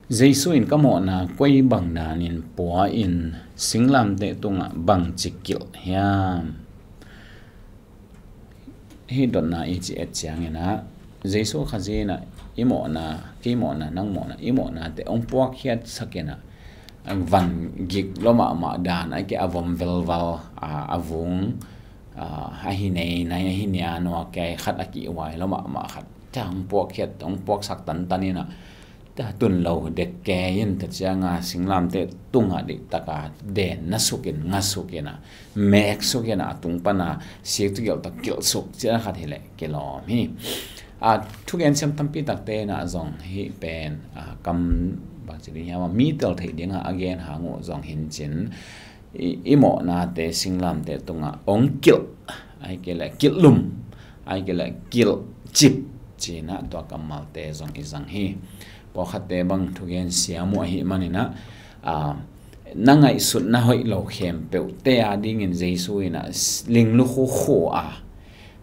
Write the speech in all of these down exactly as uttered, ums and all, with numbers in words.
Jesu in ka mawhna koi bang danin pua in singlamteh tungah bangci kilh hiam? Hih dotna i ci et ciangin ah, Jesu Khazih in ah i mawhna, kei mawhna, nang mawhna, i mawhnate hong puakkhiatsak in ah, van gik lua mahmah dan, ahih kei leh a vom velval, a, a vung, a, ahi neinai, ahi nianua kei khat, a kihhuai lua mahmah khat, tua hong puakkhiat, hong puaksak tantan in ah, tua tun lo dek kei in, tua ciang a singlamteh tungah dihtaka den nasuk in, ngasuk in ah, meksuk in ah, a tung pan a siktuhgilh tawh kilhsuk cih dan khat hi leh kilawm hi. A, thugen siam tampi takte in ah zong hih pen, a, kam bangci ding hiam, a, mi tel theih dingah a gen hang uh zong hi in cin, i, i mawhnate singlamteh tungah hong kilh, ahih kei leh kilhlum, ahih kei leh kilhcip ci in ah tua kammalte zong i zang hi. Pawlkhatte bang thugen siam uh ahih manin ah, a, na ngaihsutna hoih lo khempeuhte a dingin Jesu in ah s-, ling lukhu khu a,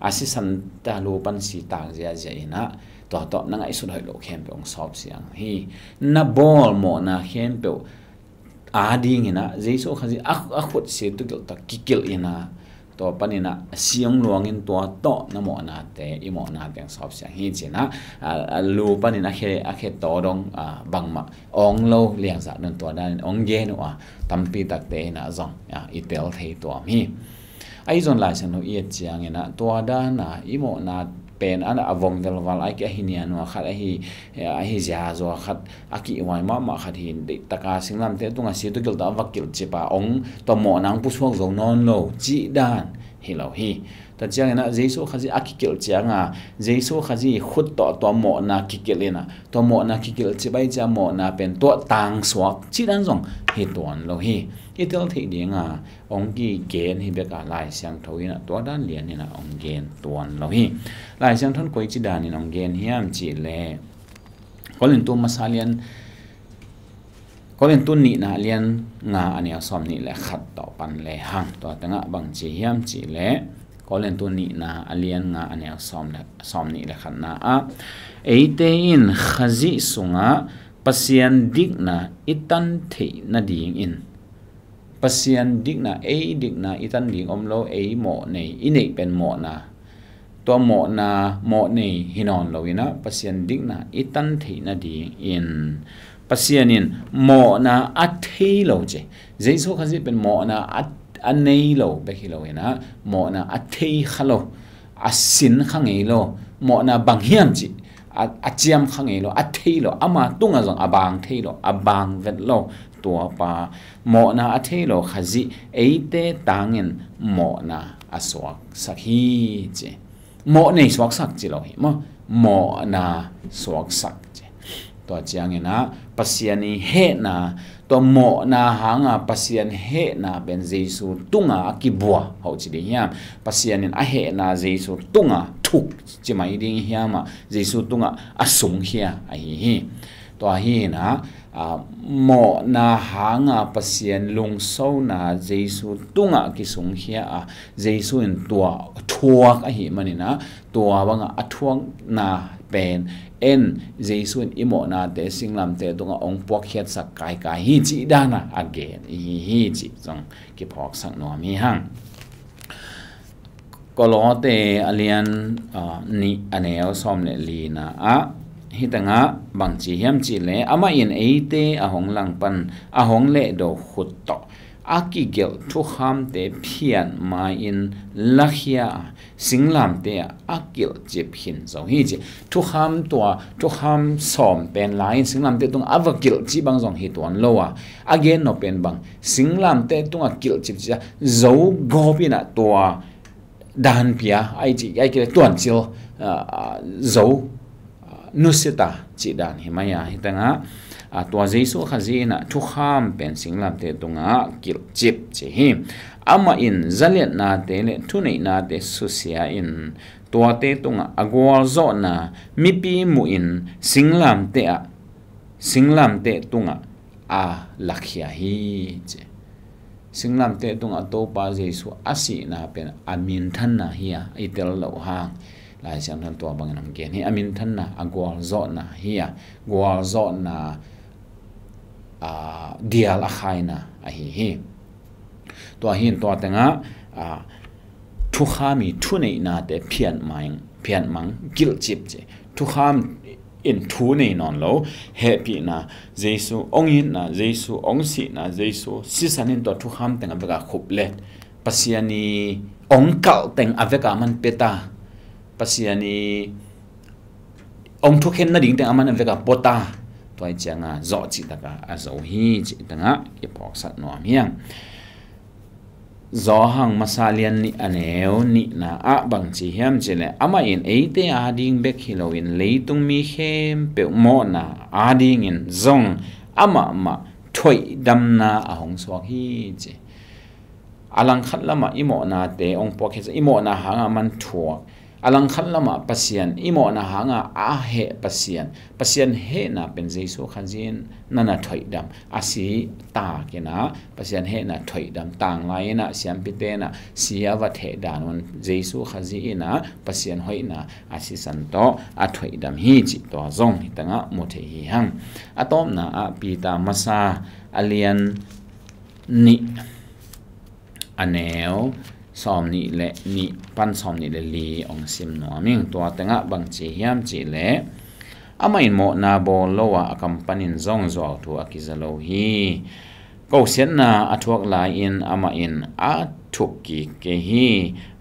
a sisanta lu pan si tak ziahziah in ah, tua tawh na ngaihsut hoih lo khempeuh hong sawp siang hi. Na bawl mawhna khempeuh a dingin ah Jesu Khazih a, a khut siktuhgilh tawh kikilh in ah, tua panin ah a si hong luang in tua tawh na mawhnate, i mawhnate hong sawp siang hi ci in ah, a, a lu panin a khe, a khe taw dong, a, bangmah awng lo liangzah dong tua danin hong gen uh a, tampi takte in ah zong, a, i tel thei tuam hi. Ahi zong Lai Siangtho i et ciangin ah tua dan a i mawhna pen a, a vom velval, ahih kei leh ahi nianua khat, ahi, ahi ziazua khat, a kihhuai mahmah khat hi in, dihtaka singlamteh tungah siktuhgilh tawh a va kilhcip a, hong, tua mawhna hong pusuak zo nawn lo cih dan hi lo hi. Tua ciangin ah Jesu Khazih a kikilh ciang a, Jesu Khazih khut tawh tua mawhna kikilh in ah, tua mawhna kikilhcip ahih ciang a mawhna pen tuahtang suak cih dan zong hi tuan lo hi. I tel theih ding a hong kigen hi bek a, Lai Siangtho in ah tua dan lian in ah hong gen tuan lo hi. Lai Siangtho in koici danin hong gen hiam cih leh, Korintu masa lian, Korintu nihna lian nga a neu sawmnih le khat tawh pan le hang, tua tengah bangci hiam cih leh, Korintu nihna a lian nga a neu sawm le, sawmnih le khatna ah, eite in Khazih sungah Pasian dikna i tan theih nadingin, Pasian dikna, ei dikna i tan ding om lo, ei mawh nei, i neih pen mawhna, tua mawhna, mawh nei hi nawn lo in ah, Pasian dikna i tan theih nadingin Pasian in mawhna a thei lo ci. Jesu Khazih pen mawhna a, a nei lo bek hi lo in ah, mawhna a thei kha lo, a sin kha ngei lo, mawhna bang hiam cih a, a ciam kha ngei lo, a thei lo, ama tungah zong a bang thei lo, a bang vet lo, tua pa mawhna a thei lo Khazih eite tangin mawhna a suaksak hi ci. Mawh nei suaksak ci lo hi maw, mawhna suaksak ci. Tua ciangin ah Pasian i hehna, tua mawhna hanga Pasian hehna pen Jesu tunga a kibua hoh ci ding hiam? Pasian in a hehna Jesu tunga thuk ci mai ding hiam ah, Jesu tungah a sungkhia ahi hi. Tua hi in ah, a, mawhna hanga Pasian lungsona Jesu tungah kisungkhia a, Jesu in tua thuak ahih manin ah, tua bangah a thuakna pen en, Jesu in i mawhnate singlamteh tungah hong puakkhiatsak kaikai hi cih dan a a gen i hi hi cih zong kiphawksak nuam hi hang. Kolose a lian, a, nih a neu sawm le lina ah, hih tengah bangci hiam cih leh, amah in eite a hong langpan, a hong lehdo khut tawh a kigelh thukhamte phiat ma-in lakhia a, singlamteh ah a kilhcip khin zo hi ci. Thukham tua, thukham sawm pen la-in singlamteh tungah a va kilhcip bang zong hi tuan lo a, a gen nop pen bang, singlamteh tungah kilhcip ci a, zo gawp in ah tua dan pia, ahih ci, ahih kei leh tuancil, a, a, zo, a, nusia ta cih dan hi mai a, hih tengah, a, tua Jesu Khazih in ah thukham pen singlamteh tungah kilhcip ci hi. Amah in zaliatnate le thuneihnate susia in tuate tungah a gualzawhna mipi muhin singlamteh ah, singlamteh tungah a lakhia hi ci. Singlamteh tungah Topa Jesu a sihna pen a minthanna hi a, i tel loh hang Lai Siangtho in tua bangin hong gen hi. A minthanna, a gualzawhna hi a, gualzawhna a, dial a khaina ahi hi. Tua hi in tua tengah, a, thukham i thuneihnate phiatmang, phiatmang gilhcip ci. Thukham in thu nei nawn lo, hehpihna, Jesu hong itna, Jesu hong sihna, Jesu sisan in tua thukham tengah vekah khup le Pasian i hong kalh teng a vekah man pia ta, Pasian i hong thukhen nading teng a man a vekah pua ta, tua i cianga zawh cihtaka a zo hi cih tengah i phawksak nuam hiang. Zawhang masa lian nih a neu nihna ah bang ci hiam cih leh, amah in eite ading bek hi loin leitung mi khempeuh mawhna adingin zong amah mah thoihdamna a hong suak hi ci. A langkhat lamah i mawhnate hong puakkhiat, i mawhna hanga man thuak. A langkhat lamah Pasian, i mawhna hanga a heh Pasian, Pasian hehna pen Jesu Khazih in na na thoihdam a si takin ah, Pasian hehna thoihdam tanglai in ah siampite in ah si a va theh dan un Jesu Khazih in ah Pasian hoihna a sisan tawh a thoihdam hi cih tua zong hi tengah mu thei hi hang. A tawpna ah Peter masa a lian nih a neu sawm nih le nih pan sawm nih le li hong sim nuam ing. Tua tengah bang ci hiam cih leh, amah in mawhna bawl lo a, a kam panin zong zuauthu a kiza lo hi. Kosiatna a thuak lai-in amah in a thuk kik kei hi.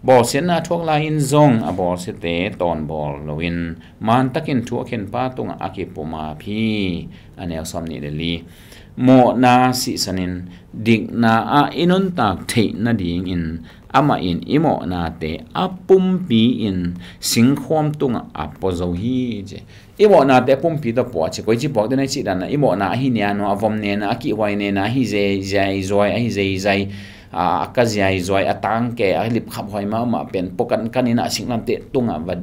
Bawlsiatna a thuak lai-in zong a bawlsiate tawnbawl loin mantakin thu a khenpa tungah a kipumap hi. A neu sawm nih le li. Mawhna sihsanin dikna ah i nuntak theih nadingin amah in i mawhnate a pumpi in singkhuam tungah a pua zo hi ci. I mawhnate a pumpi tawh pua ci, koici puak den a i cih dan a, i mawhna ahi nia nua, a vom nena, a kihhuai nena, ahi zei zai zuai, ahi zei zai, a, a ka ziai zuai, a tangke, a lipkhap huai mahmah pen pua kankan in a singlamteh tungah va,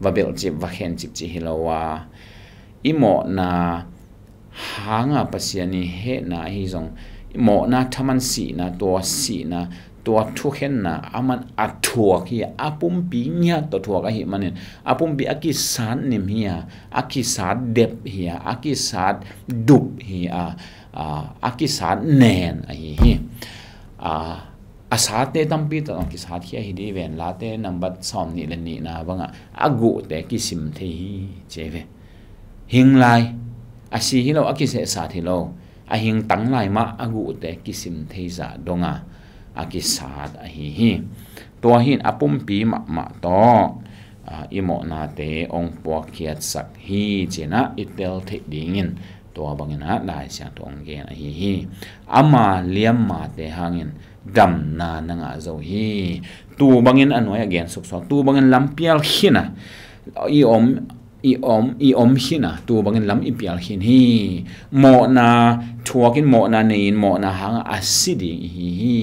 va belhcip, va khencip cih hi lo a. I mawhna hanga Pasian i hehna ahi zong, mawhna thaman sihna, tua sihna, tua thukhenna a man a thuak hi a, a pumpi ngiat tawh thuak ahi manin, a pumpi a kisat nim hi a, a kisat dep hi a, a kisat dup hi a, a, a kisat nen ahi hi. A, a sate tampi tawh a kisat hi a hi di ven late nambat sawm nih le nihna bangah a guhte kisim thei hi ci ve. Hing lai, a si hi lo, a kisehsat hi lo, a hing tang lai mah a guhte kisim thei zah donga a kisat ahi hi. Tua hin a pumpi mahmah tawh, a, i mawhnate hong puakkhiatsak hi cinah i tel theih dingin tua banginah Lai Siangtho hong gen ahi hi. Ama liammate hangin damna na ngah zo hi. Tu bangin a nuai a gen suksuak, tu bangin lampial khin a i om i om, i om khin a, tu bangin lam i pial khin hi. Mawhna thuakin, mawhna nei-in, mawhna hanga a si ding i hi hi.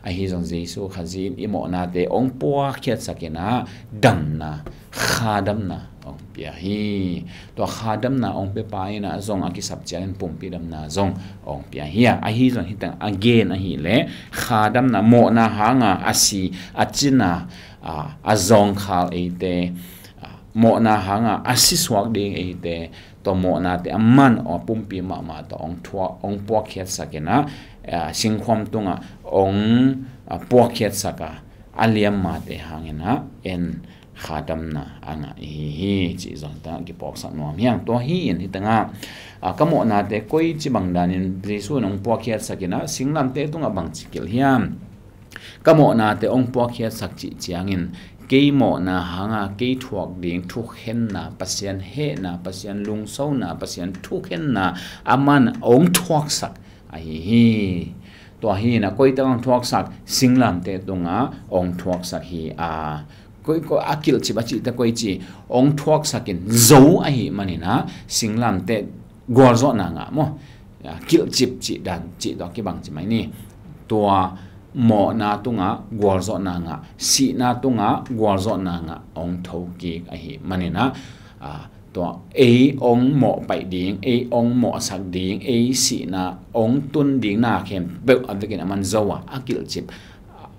Ahi zong Jesu Khazih in i mawhnate hong puakkhiatsak in ah damna, kha damna hong pia hi. Tua kha damna hong pia pa in ah zong a kisap ciangin pumpi damna zong hong pia hi a. Ahi zong hi teng a gen ahih leh kha damna, mawhna hanga a si, a cina, a, a zawngkhal eite, a, mawhna hanga a sisuak ding eite, tua mawhnate a man a pumpi mahmah tawh hong thuak, hong puakkhiatsak in ah, a, singkhuam tungah hong, a, puakkhiatsak a, a liammate hangin ah en kha damna a ngah i hi hi cih zong tengah kipawksak nuam hiang. Tua hi in hi tengah, a, ka mawhnate koici bang danin Jesu in hong puakkhiatsak in ah singlamteh tungah bangci kilh hiam? Ka mawhnate hong puakkhiatsak cih ciangin kei mawhna hanga kei thuak ding thukhenna, Pasian hehna, Pasian lungsona, Pasian thukhenna a man hong thuaksak ahi hi. Tua hi in ah koite hong thuaksak? Singlamteh tungah hong thuaksak hi a. Koi, koi a kilhcip a cihte koici hong thuaksak in zo ahih manin ah singlamteh gualzawhna ngah maw? A, kilhcip cih dan cih tawh kibang ci mai ni. Tua mawhna tungah gualzawhna ngah, sihna tungah gualzawhna ngah hong thokik ahih manin ah, a, tua ei hong mawhpaih ding, ei hong mawhsak ding, ei sihna hong tun ding na khempeuh a vekin a man zo a, a kilhcip,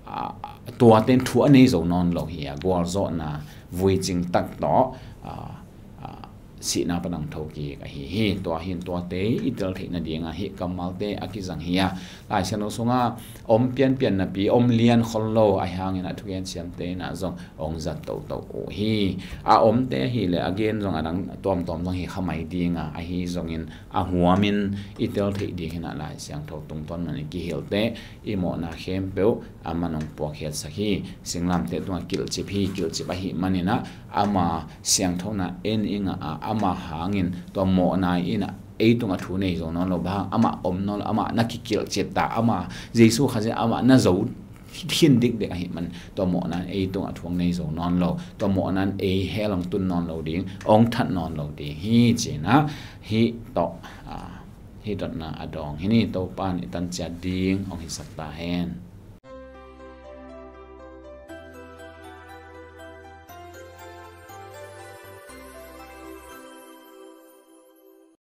a, tuate in thu a nei zo nawn lo hi a, gualzawhna vuicing tak tawh, a, a, sihna pan hong thokik ahi hi. Tua hi in tuate i tel theih nadingah hih kammalte a kizang hi a, Lai Siangtho sungah om pianpian napi, om lian khol lo, ahi hangin a thugen siamte in ah zong hong zat toto uh hi. A omte ahih leh a gen zong a dang tuamtuam zong hi kha mai ding a, ahi zongin a huamin i tel theih ding hi in ah Lai Siangtho tungtawn man i kihilh teh i mawhna khempeuh aman hong puakkhiatsak hi. Singlamteh tungah kilhcip hi, kilhcip ahih manin ah ama siangthona en i ngah a, ama hangin tua mawhna in ah ei tungah thu nei zo nawn lo, bang hang amah om nawn lo, amah na kikilhcip ta, ama Jesu Khazih amah na zo khin dikdek ahih man tua mawhna in ei tungah thu hong nei zo nawn lo, tua mawhna in ei hell hong tun nawn lo ding, hong that nawn lo ding hi, ci-in ah hih tawh, ah, hih dotna a dawng hi ni. Topa in i tan ciat ding hong hisak ta hen.